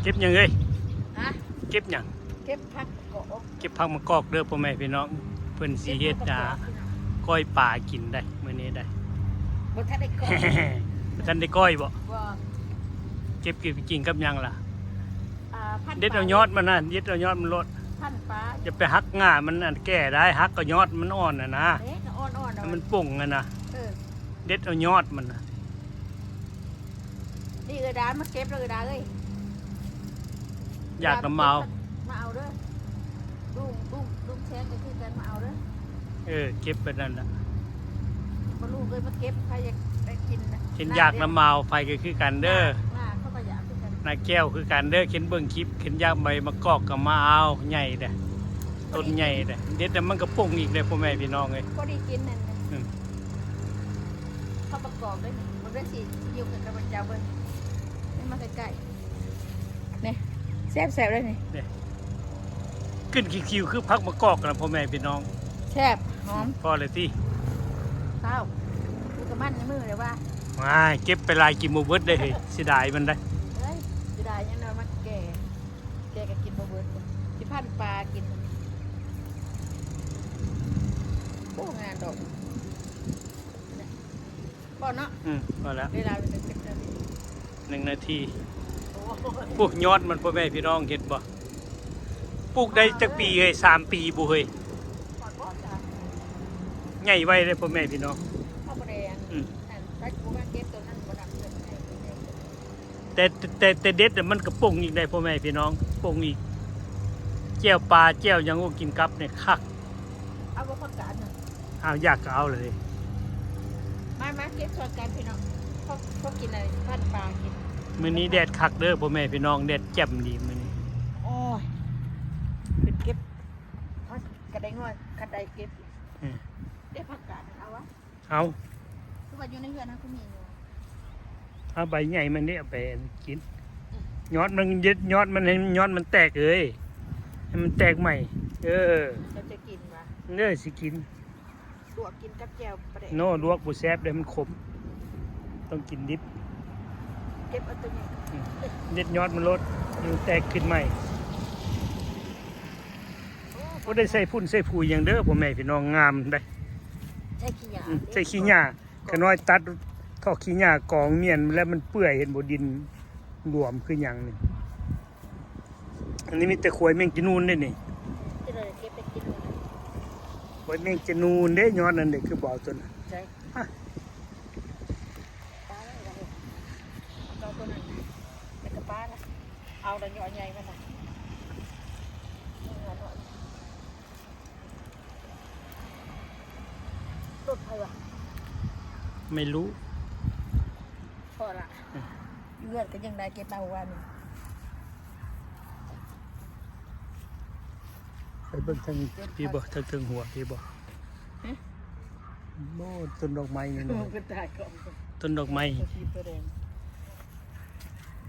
ເກັບຫຍັງເອີຍ? ຮະ? ເກັບຫຍັງ? ເກັບຜັກກອກ. ເກັບຜັກມະກອກເດີພໍ່ແມ່ພີ່ນ້ອງ, ເພິ່ນຊິເຮັດ ເກັບຜັກກອກ ອ່າ ພີ່ນ້ອງ ກ້ອຍປາກິນໄດ໋ ມື້ນີ້ໄດ໋. ບໍ່ທັນໄດ້ກ້ອຍ. ບໍ່ທັນໄດ້ກ້ອຍບໍ? ບໍ່. ເກັບ ເກັບກິນກັບຫຍັງລະ? ອ່າ ພັນປາ. ເດັດເອົາຍອດມັນນະ, ເດັດເອົາຍອດມັນໂລດ. ພັນປາ. ຢ່າໄປຫັກງ່າມັນ, ອັນແກ່ໄດ້, ຫັກກໍຍອດມັນອ່ອນນະນະ. ເອີ ກໍອ່ອນໆ ໃຫ້ມັນປົ່ງຫັ້ນນະ. ເອີ ເດັດເອົາຍອດມັນນະ. ນີ້ເອື້ອຍດາມາເກັບແລ້ວເອື້ອຍດາເອີຍ. ຢາກນຳເອົາ ມາເອົາເດີ. ລຸງ ລຸງ ລຸງແຊງກໍຄືກັນ ມາເອົາເດີ. ເອີ ເກັບໄປນັ້ນລະ. ບໍ່ ລຸງເອີຍ ມາເກັບ, ໃຜຢາກໄດ້ກິນນະ. ເຫັນຢາກນຳເອົາ ໃຜກໍຄືກັນເດີ. ນ້າ ນ້າເຂົາກໍຢາກຄືກັນ. ນ້າແກ້ວຄືກັນເດີ, ເຫັນເບິ່ງຄລິບ ເຫັນຢາກໃບມະກອກກໍມາເອົາ. ໃຫຍ່ເດ້ ຕົ້ນໃຫຍ່ເດ້, ເດັດແລ້ວມັນກໍປົ່ງອີກເດ້ ພໍ່ແມ່ພີ່ນ້ອງເອີຍ. ພໍດີກິນນັ້ນ. ອືມ. ເຂົ້າປະກອບເລີຍນີ້. ເບິ່ງເດີ ຊິ ຊິຍົກໃຫ້ຂ້າພະເຈົ້າເບິ່ງ. ນີ້ມາໃກ້ໆ ນີ້ ແຊບໆ ເລີຍນີ້. ນີ້ ຂຶ້ນຄິວໆ ຄືຜັກມະກອກນະ ພໍ່ແມ່ພີ່ນ້ອງ. ແຊບ ຫອມ. ພໍແລ້ວຕິ. ເຊົ້າ ຄືກະມັນໃນມືເລີຍວ່າ. ວ້າຍ ເກັບໄປຫຼາຍກິນບໍ່ເບິດເດ້ເຮີ້ຍ, ເສຍດາຍມັນໄດ໋. ເອີຍ ເສຍດາຍຫຍັງເນາະ, ມັນແກ່ ແກ່ກໍກິນບໍ່ເບິດ, ຊິພັນປາກິນ. ໂອ້ ງາມດອກ. ພໍເນາະ. ອືມ ພໍແລ້ວ. ເວລາເປັນຈັກນາທີ? ໜຶ່ງນາທີ. ໂອ້ ໂອ້ ຍອດມັນ ພໍ່ແມ່ພີ່ນ້ອງ ເຫັນບໍ່? ປູກໄດ້ຈັກປີເຮີ້ຍ? ສາມປີບໍ່ເຮີ້ຍ? ຮອດບໍ່ຈ້າ? ໃຫຍ່ໄວເດ້ ພໍ່ແມ່ພີ່ນ້ອງ. ເຮົາບໍ່ໄດ້ ອືມ ນັ້ນ ຕັດ ບໍ່ວ່າເກັບໂຕນັ້ນບໍ່ດັບເກີນໄປ. ແຕ່ ແຕ່ ແຕ່ເດັດນະ ມັນກະປົ່ງອີກໄດ໋ ພໍ່ແມ່ພີ່ນ້ອງ, ປົ່ງອີກ. ແຈ່ວປາ ແຈ່ວຫຍັງ ໂອ້ ກິນກັບນີ້ຄັກ. ເອົາບໍ່ຜັກກາດນະ? ເອົາ ຢາກກະເອົາເລີຍ. ມາ ມາເກັບຊ່ອຍກັນພີ່ນ້ອງ, ພໍ ພໍກິນອັນນີ້ ພັນປາກິນ. ມື້ນີ້ແດດຄັກເດີ ພໍ່ແມ່ພີ່ນ້ອງ, ແດດແຈ່ມດີມື້ນີ້. ໂອ້ຍ ຂຶ້ນເກັບ ເຮົາກະໄດ້ງອຍ ຄັນໄດ້ເກັບ. ອືມ ເດ້ ຜັກກາດ ເອົາວະ. ເອົາ ຄືວ່າຢູ່ໃນເຮືອນເຮົາຄືມີຢູ່. ເອົາໃບໃຫຍ່ມັນນີ້ ເອົາໄປກິນ. ອືມ ຍອດມັນເດັດ ຍອດມັນ ໃຫ້ຍອດມັນແຕກເອີຍ, ໃຫ້ມັນແຕກໃໝ່. ເອີ ເຈົ້າຈະກິນຫວາ? ເອີ ຊິກິນ. ລວກກິນກັບແຈ່ວປາແດກ. ໂນ ລວກບໍ່ແຊບເດ້ ມັນຂົມ, ຕ້ອງກິນດິບ. ເກັບເອົາໂຕນີ້. ອືມ ເດັດຍອດມັນໂລດ, ໃຫ້ມັນແຕກຂຶ້ນໃໝ່. ໂອ້ ບໍ່ໄດ້ໃສ່ຝຸ່ນໃສ່ຝຸ່ນຫຍັງເດີ ພໍ່ແມ່ພີ່ນ້ອງ, ງາມໄດ໋. ໃສ່ຂີ້ຫຍ້າ. ອືມ ເດ້ ໃສ່ຂີ້ຫຍ້າ. ຂ້ານ້ອຍຕັດເທາະຂີ້ຫຍ້າກອງມ້ຽນແລ້ວມັນເປື່ອຍ, ເຫັນບໍ່ ດິນຫຼວມຄືຫຍັງນີ້. ອັນນີ້ມີແຕ່ຂວາຍແມງຈີນູນເດ້ນີ້. ຂວາຍແມງຈີນູນເດ້, ຍອດນັ້ນເດ້ ຄືບໍ່ເອົາໂຕນັ້ນ. ໃສ? ຮະ? ປາແລ້ວ ເອົາໂຕນັ້ນ ແລ້ວກໍປາລະ. ເອົາລະ ຍອດໃຫຍ່ມັນນະ. ຕົ້ນໃຜວະ? ໄມ່ຮູ້. ພໍລະ. ອືມ ຢູ່ເຮືອນກໍຍັງໄດ້ເກັບມາວານນີ້. ໄປເບິ່ງທາງພີ້ບໍ່? ທາງເທິງຫົວພີ້ບໍ່? ຮະ? ໂອ້ ຕົ້ນດອກໄມ້ນີ້ເນາະ. ໂອ້ ເພິ່ນຕາຍກ່ອນ. ຕົ້ນດອກໄມ້. ໂຕສີໂຕແດງ.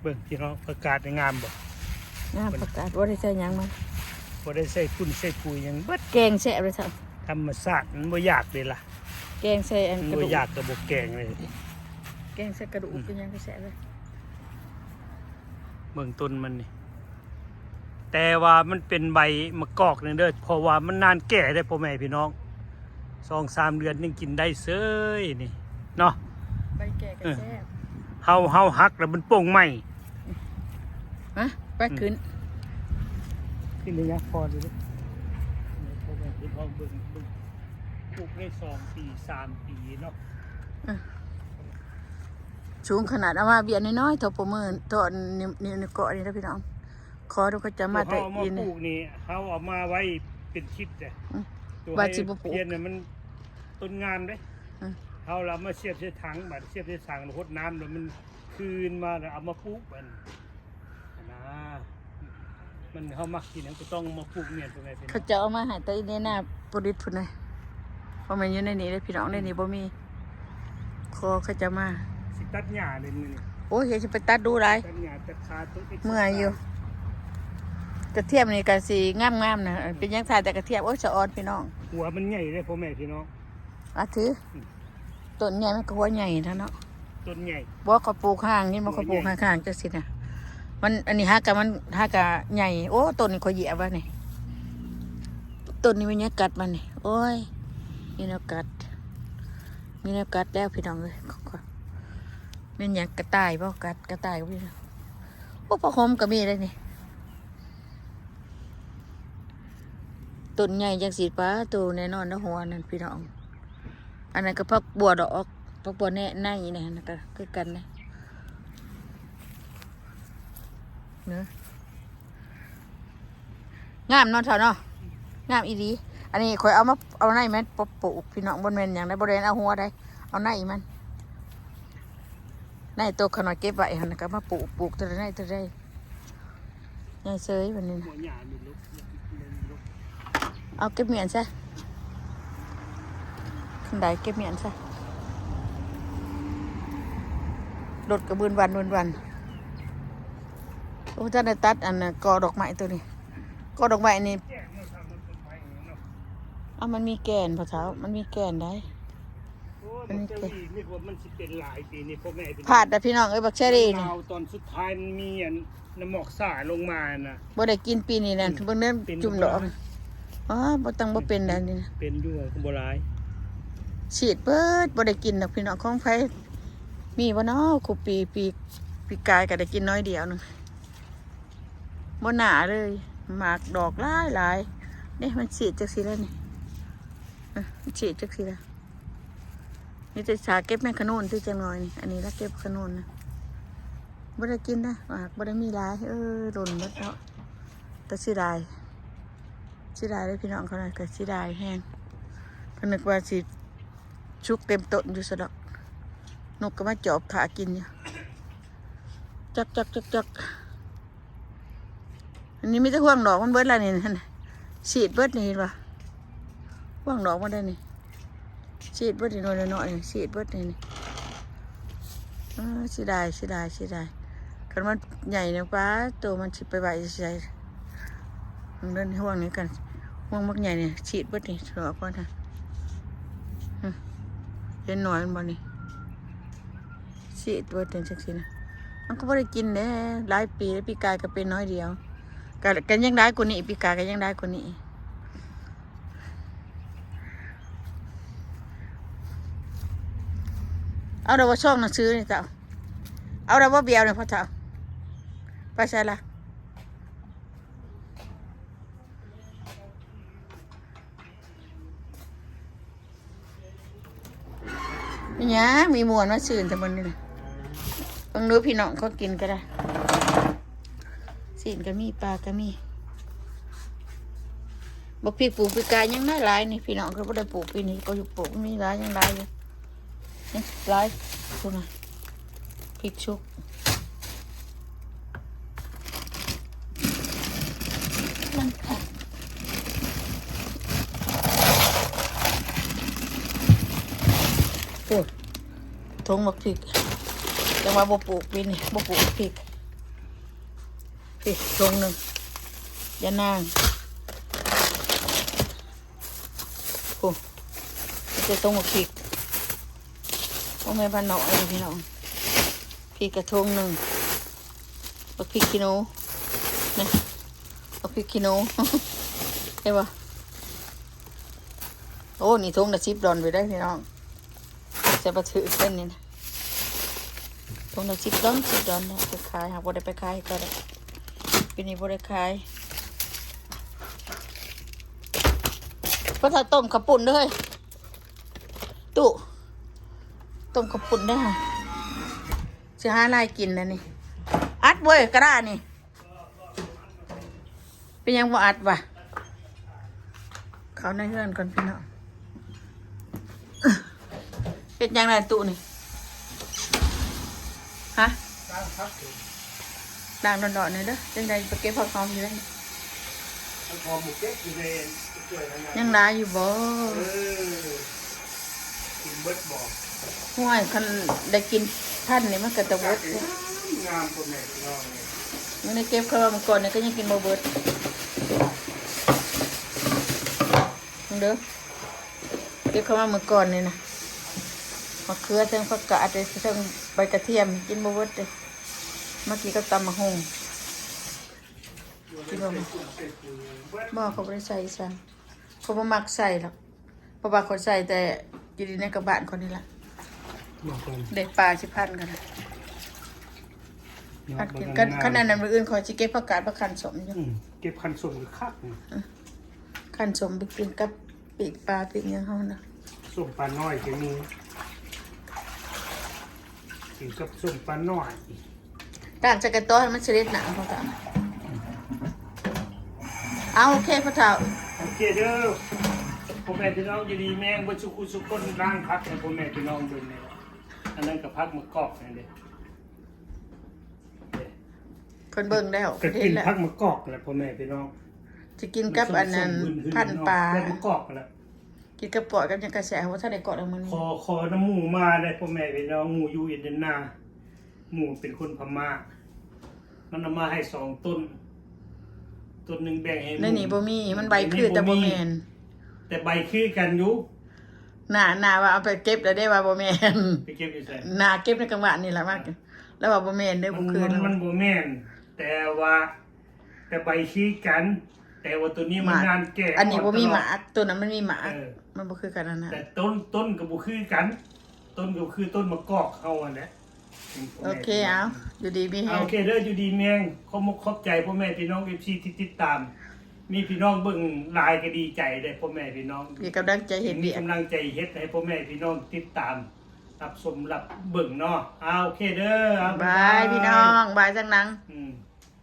ເບິ່ງພີ່ນ້ອງ ປະກາດນີ້ງາມບໍ່? ງາມ ປະກາດບໍ່ໄດ້ໃສ່ຫຍັງມາ. ບໍ່ໄດ້ໃສ່ຝຸ່ນໃສ່ປຸຍຫຍັງເບິດ. ແກງແຊບເລີຍເຈົ້າ. ທຳມະຊາດ ມັນບໍ່ຢາກເດ້ລະ. ແກງໃສ່ອັນ ມັນບໍ່ຢາກ ກະດູກ ກະບໍ່ແກງເລີຍ. ແກງໃສ່ກະດູກ ອືມ ເປັນຫຍັງກະແຊບເລີຍ. ເບິ່ງຕົ້ນມັນນີ້. ແຕ່ວ່າມັນເປັນໃບມະກອກນີ້ເດີ ເພາະວ່າມັນນານແກ່ເດ້ ພໍ່ແມ່ພີ່ນ້ອງ, ສອງສາມເດືອນຍັງກິນໄດ້ເຊີຍນີ້ເນາະ. ໃບແກ່ກໍແຊບ. ເອີ ເຮົາ ເຮົາຫັກແລ້ວມັນປົ່ງໃໝ່. ມາ ໄປ ອືມ ຂຶ້ນ ຂຶ້ນໄດ້ຍັງພໍດີເດ້. ພໍ່ແມ່ພີ່ນ້ອງເບິ່ງ ເບິ່ງ ປູກໄດ້ສອງປີ ສາມປີເນາະ. ອືມ ສູງຂະໜາດ ເອົາມາວຽນນ້ອຍໆ ເທົ່າປະມື ເທົ່າ ນີ້ ນີ້ ນີ້ເກາະນີ້ເດີພີ່ນ້ອງ. ຂໍດູເຂົາເຈົ້າມາແຕ່ ເຮົາເອົາມາປູກນີ້ ເຮົາເອົາມາໄວ້ເປັນທິດເດ້. ອືມ ວ່າຊິບໍ່ປູກ ພຽນນະ ມັນຕົ້ນງາມເດ້. ອືມ ເຮົາລະເອົາມາສຽບໃສ່ຖັງ, ບາດສຽບໃສ່ຖັງ ແລ້ວຫົດນ້ຳ ແລ້ວມັນຄືນມາ ແລ້ວເອົາມາປູກ. ອັນ ອັນນາ ມັນ ເຮົາມັກກິນຫຍັງກໍຕ້ອງມາປູກແມ່ນ ພໍ່ແມ່ພີ່ນ້ອງ. ເຂົາເຈົ້າເອົາມາໃຫ້ແຕ່ໃນໜ້າໂປລິດພຸ້ນນະ, ບໍ່ແມ່ນຢູ່ໃນນີ້ເດ້ພີ່ນ້ອງ, ໃນນີ້ບໍ່ມີ. ຂໍເຂົາເຈົ້າມາ ຊິຕັດຫຍ້າເດ້ມື້ນີ້. ໂອ້ຍ ຢ່າຊິໄປຕັດດູຫຼາຍ, ຕັດຫຍ້າຕັດຂາຕົວເອກ ເມື່ອຍຢູ່. ກະທຽມນີ້ກະຊິງາມໆນະ, ເປັນຫຍັງຖ່າຍແຕ່ກະທຽມ. ໂອ້ຍ ສະອອນພີ່ນ້ອງ, ຫົວມັນໃຫຍ່ເດ້ ພໍ່ແມ່ພີ່ນ້ອງ. ອາ ຖື ອືມ ຕົ້ນໃຫຍ່ມັນກໍຫົວໃຫຍ່ແທ້ເນາະ. ຕົ້ນໃຫຍ່ ບໍ່ ເຂົາປູກຫ່າງນີ້, ບໍ່ ເຂົາປູກຫ່າງໆ ຈັງຊີ້ນະ. ມັນ ອັນນີ້ຫາກະ ມັນຫາກະໃຫຍ່. ໂອ້ ຕົ້ນນີ້ຂ້ອຍຢຽບວ່ານີ້ ຕົ້ນນີ້ແມ່ນຫຍັງກັດມັນນີ້. ໂອ້ຍ ມີແນວກັດ ມີແນວກັດແລ້ວພີ່ນ້ອງເອີຍ. ແມ່ນຫຍັງ ກະຕ່າຍບໍ່? ກັດ ກະຕ່າຍກໍມີ. ໂອ້ ຜັກໂຫມກໍມີເດ້ນີ້. ຕົ້ນໃຫຍ່ຈັ່ງຊີ້ ປາໂຕ ແນ່ນອນເນາະ ຫົວນັ້ນພີ່ນ້ອງ. ອັນນັ້ນກໍຜັກບົວດອກ ຜັກບົວແນ ໃນນີ້ນະ ນັ້ນກໍຄືກັນນະ ເນາະ. ງາມເນາະ ເຖົ້າເນາະ ງາມອີ່ຫຼີ. ອັນນີ້ຂ້ອຍເອົາມາ ເອົາໃນມັນປະປູກພີ່ນ້ອງ ບໍ່ແມ່ນຫຍັງໃດ ບໍ່ໄດ້ເອົາຫົວໃດ ເອົາໃນມັນ ໃນໂຕຂ້ານ້ອຍເກັບໄວ້ຫັ້ນ ກໍເອົາມາປູກ ປູກເທົ່າໃດໃນເທົ່າໃດ. ໃຫຍ່ເຊີຍບັດນີ້ນະ. ເອົາເກັບມ້ຽນຊະ ຄັນໄດ້ເກັບມ້ຽນຊະ. ລົດກໍບືນວັນ ບືນວັນ. ໂອ້ ທ່ານໄດ້ຕັດອັນນະ ກໍດອກໄມ້ໂຕນີ້ ກໍດອກໄມ້ນີ້. ເອົ້າ ມັນມີແກ່ນພໍ່ເຖົ້າ ມັນມີແກ່ນໄດ໋. ໂອ້ຍ ມັນມີແກ່ນ ບັກເຊີຣີນີ້ ນຶກວ່າມັນຊິເປັນຫຼາຍປີນີ້ ພໍ່ແມ່ພີ່ນ້ອງ ພາດແລ້ວພີ່ນ້ອງເອີຍ ບັກເຊີຣີນີ້. ໜາວຕອນສຸດທ້າຍມັນມີອັນ ນ້ຳໝອກສາລົງມານະ ບໍ່ໄດ້ກິນປີນີ້ນະ. ອືມ ເບິ່ງເດີ ເປັນ ຈຸ່ມດອກ ອໍ ບໍ່ຕ້ອງ ບໍ່ເປັນແລ້ວນີ້ນະ ເປັນຢູ່ ກໍບໍ່ຫຼາຍ. ສີດເບິດ ບໍ່ໄດ້ກິນດອກພີ່ນ້ອງ ຂອງໃຜມີບໍ່ເນາະ ຄູ່ປີ. ປີ ປີກາຍກໍໄດ້ກິນໜ້ອຍດຽວໜຶ່ງ ບໍ່ໜ້າເລີຍ. ໝາກດອກຫຼາຍໆເດ້ ມັນສີດຈັກຊີ້ແລ້ວນີ້ ເອີ ມັນສີດຈັກຊີ້ແລ້ວ. ມີແຕ່ສາເກັບແມງຂະໜູນຕິ ຈັກໜ້ອຍນີ້. ອັນນີ້ລະເກັບຂະໜູນນະ ບໍ່ໄດ້ກິນນະ ໝາກບໍ່ໄດ້ມີຫຼາຍ. ເອີ ຫຼົ່ນເບິດເນາະ ແຕ່ເສຍດາຍ ເສຍດາຍເດ້ພີ່ນ້ອງ ເຂົານະ ກໍເສຍດາຍແຮງ. ເພິ່ນນຶກວ່າຊິສຸກເຕັມຕົ້ນຢູ່ຊະດອກ ນົກກໍມາຈອບຖ້າກິນຢູ່ ຈອກໆໆໆ. ອັນນີ້ມີແຕ່ຮວງດອກມັນເບິດແລ້ວນີ້ ຫັ້ນ ສີດເບິດນີ້ ເຫັນບໍ່? ຮວງດອກມັນໄດ້ນີ້ ສີດເບິດນີ້ ໜ່ວຍນ້ອຍໆນີ້ ສີດເບິດນີ້ ນີ້. ເອີ ເສຍດາຍ ເສຍດາຍ ເສຍດາຍ. ຄັນມັນໃຫຍ່ນີ້ ປາໂຕ ມັນຊິໄປໄວ້ໃສ? ເບິ່ງເດີ ຮວງນີ້ກັນ ຮວງບັກໃຫຍ່ນີ້ ສີດເບິດນີ້ ດອກມັນນະ. ເຫັນໜ່ວຍມັນບໍ່ນີ້? ສີດເບິດຈັ່ງຊີ້ນະ ມັນກໍບໍ່ໄດ້ກິນແດ່ ຫຼາຍປີແລ້ວ. ປີກາຍກໍເປັນໜ້ອຍດຽວ ກໍ ກໍຍັງຫຼາຍກວ່ານີ້ ປີກາຍກໍຍັງຫຼາຍກວ່ານີ້. ເອົາແລ້ວບໍ່ ຊອງໜັງສືນີ້ເຈົ້າ? ເອົາແລ້ວບໍ່ ເບຍນີ້ພໍ່ເຖົ້າ? ໄປໃສລະ? ມີຫຍັງ ມີມ່ວນມາຊື່ນແຕ່ມື້ນີ້ນະ. ເບິ່ງດູພີ່ນ້ອງ ຂອງກິນກໍໄດ້ ຊີ້ນກໍມີ ປາກໍມີ. ບັກພິກປູກປີກາຍຍັງຫຼາຍໆນີ້ ພີ່ນ້ອງ ກໍບໍ່ໄດ້ປູກປີນີ້ ກໍຢູ່ປູກ ມີຫຼາຍ ຍັງຫຼາຍຢູ່ ຍັງຫຼາຍພຸ້ນນະ. ພິກສຸກ ມັນຂາດ ໂອ້ຍ ຖົງບັກພິກ ຈັ່ງວ່າບໍ່ປູກປີນີ້ ບໍ່ປູກພິກ. ພິກຖົງໜຶ່ງ ຢ່ານາງ ໂອ້ ມີແຕ່ຖົງບັກພິກ ບໍ່ແມ່ນບ້ານນອກເດ້ພີ່ນ້ອງ. ພິກກະຖົງໜຶ່ງ ບັກພິກຂີ້ໜູ ນີ້ ບັກພິກຂີ້ໜູ ເຫັນບໍ່? ໂອ້ ນີ້ຖົງລະສິບດອນໄປເດີ້ພີ່ນ້ອງ ໃສ່ບໍ່ຖືກເດ້ນີ້ນະ. ຖົງລະສິບດອນ ສິບດອນນະ ໄປຂາຍ ຫາກບໍ່ໄດ້ໄປຂາຍກໍໄດ້ ປີນີ້ບໍ່ໄດ້ຂາຍ. ພາສາຕົ້ມເຂົ້າປຸ້ນເດີ້ເຮີ້ຍ ຕູ້ ຕົ້ມເຂົ້າປຸ້ນເດີ້ ຊິຫາລາຍກິນແລ້ວນີ້. ອັດເວີຍ ກະດານີ້ ເປັນຫຍັງບໍ່ອັດວະ? ເຂົ້າໃນເຮືອນກ່ອນພີ່ນ້ອງ. ເຮັດຫຍັງນະຕູ້ນີ້? ຮະ? ລ້າງດອນໆ ແດ່ເດີ້. ຈັ່ງໃດໄປເກັບຜັກຫອມຢູ່ໃດ? ຜັກຫອມບໍ່ເກັບຢູ່ໃນ ຍັງຫຼາຍຢູ່ບໍ່? ເອີ ກິນເບິດບໍ່? ຫ້ວຍ ຄັນໄດ້ກິນທັນນີ້ມັນກໍຈະເບິດ. ງາມ ງາມ ພໍ່ແມ່ພີ່ນ້ອງເອີຍ. ມື້ນີ້ເກັບເຂົ້າມາມື້ກ່ອນນີ້ກໍຍັງກິນບໍ່ເບິດ. ເບິ່ງເດີ້ ເກັບເຂົ້າມາມື້ກ່ອນນີ້ນະ ໝາກເຂືອ ເທິງຜັກກາດ ເທິງໃບກະທຽມ ກິນບໍ່ເບິດເດ້. ມາກິນກັບຕຳໝາກຫຸ່ງ ກິນບໍ່? ບໍ່ ເຂົາບໍ່ໄດ້ໃສ່ຊະ ເຂົາບໍ່ມັກໃສ່ດອກ ເພາະວ່າເຂົາໃສ່ແຕ່ຢູ່ໃນກັບບ້ານເຂົານີ້ລະ ບໍ່ ເດ້ ປາຊິພັນກັນ ເນາະ ພັນກິນ ບໍ່ ກັນ ກັນ ອັນນັ້ນ ມື້ອື່ນຂ້ອຍຊິເກັບຜັກກາດມາຄັ້ນສົ້ມຢູ່ ອືມ ເກັບຄັ້ນສົ້ມຄືຄັກ ອືມ ຄັ້ນສົ້ມໄປກິນກັບ ປີ້ງປາປີ້ງຫຍັງເຮົານະ ສົ້ມປານ້ອຍກໍມີ ກິນກັບສົ້ມປານ້ອຍ ຕາກໃສ່ກະຕໍໃຫ້ມັນສະເລັດໜ້າ ພໍ່ຕາ ເອົາ ໂອເຄພໍ່ເຖົ້າ ໂອເຄເດີ ພໍ່ແມ່ພີ່ນ້ອງ ຢູ່ດີແມ່ງເບິດສູ່ຄູ່ສູ່ຄົນ ລ້າງຜັກໃຫ້ພໍ່ແມ່ພີ່ນ້ອງເບິ່ງແດ່ ອັນນັ້ນກໍຜັກມະກອກນັ້ນເດ້ ເພິ່ນເບິ່ງແລ້ວ ກໍກິນ ເຫັນແລ້ວ ຜັກມະກອກແຫຼະພໍ່ແມ່ພີ່ນ້ອງ ຊິກິນກັບອັນນັ້ນ ມັນສົ້ມໆ ຫືນໆ ພັນປາ ເນາະ ແບບມະກອກແຫຼະ ກິນກັບກ້ອຍກັບຫຍັງກະແຊບ ບໍ່ທັນໄດ້ກ້ອຍດອກມື້ນີ້ ຂໍ ຂໍນຳໝູ່ມາໄດ້ພໍ່ແມ່ພີ່ນ້ອງ ໝູ່ຢູ່ອິນເດຍນາ ໝູ່ເປັນຄົນພະມ້າ ມັນເອົາມາໃຫ້ສອງຕົ້ນ ຕົ້ນໜຶ່ງແບ່ງໃຫ້ໝູ່ ໃນນີ້ບໍ່ມີ ມັນໃບຄືແຕ່ບໍ່ແມ່ນ ແຕ່ໃບຄືກັນຢູ່ ໜ້າ ໜ້າວ່າເອົາໄປເກັບແລ້ວເດ້ ວ່າບໍ່ແມ່ນ ໄປເກັບຢູ່ໃສ? ໜ້າເກັບໃນກາງບ້ານນີ້ລະ ມາ ລະວ່າບໍ່ແມ່ນເດີ ມັນ ບໍ່ຄື ມັນ ລະ ມັນບໍ່ແມ່ນ ແຕ່ວ່າ ແຕ່ໃບຄືກັນ ແຕ່ວ່າໂຕນີ້ມັນງານແກ່ ອັນນີ້ບໍ່ມີໝາກ ໂຕນັ້ນມັນມີໝາກ ເອີ ມັນບໍ່ຄືກັນຫັ້ນນະ ແຕ່ຕົ້ນ ຕົ້ນກໍບໍ່ຄືກັນ ຕົ້ນກໍຄືຕົ້ນມະກອກເຮົາຫັ້ນແຫຼະ ໂອເຄ ເອົາ ຢູ່ດີມີແຮງ ໂອເຄເດີ ຢູ່ດີມີແຮງ ຂອບມຸກຂອບໃຈພໍ່ແມ່ພີ່ນ້ອງ ເອັຟຊີ ທີ່ຕິດຕາມ ມີພີ່ນ້ອງເບິ່ງຫຼາຍກໍດີໃຈເດ້ພໍ່ແມ່ພີ່ນ້ອງ ມີກຳລັງໃຈເຮັດວຽກ ມີກຳລັງໃຈເຮັດໃຫ້ພໍ່ແມ່ພີ່ນ້ອງຕິດຕາມ ຮັບຊົມຮັບເບິ່ງເນາະ ອາ ໂອເຄເດີ ອາ ບາຍ ບາຍ ພີ່ນ້ອງ ບາຍ ຈັກໜັງ ອືມ.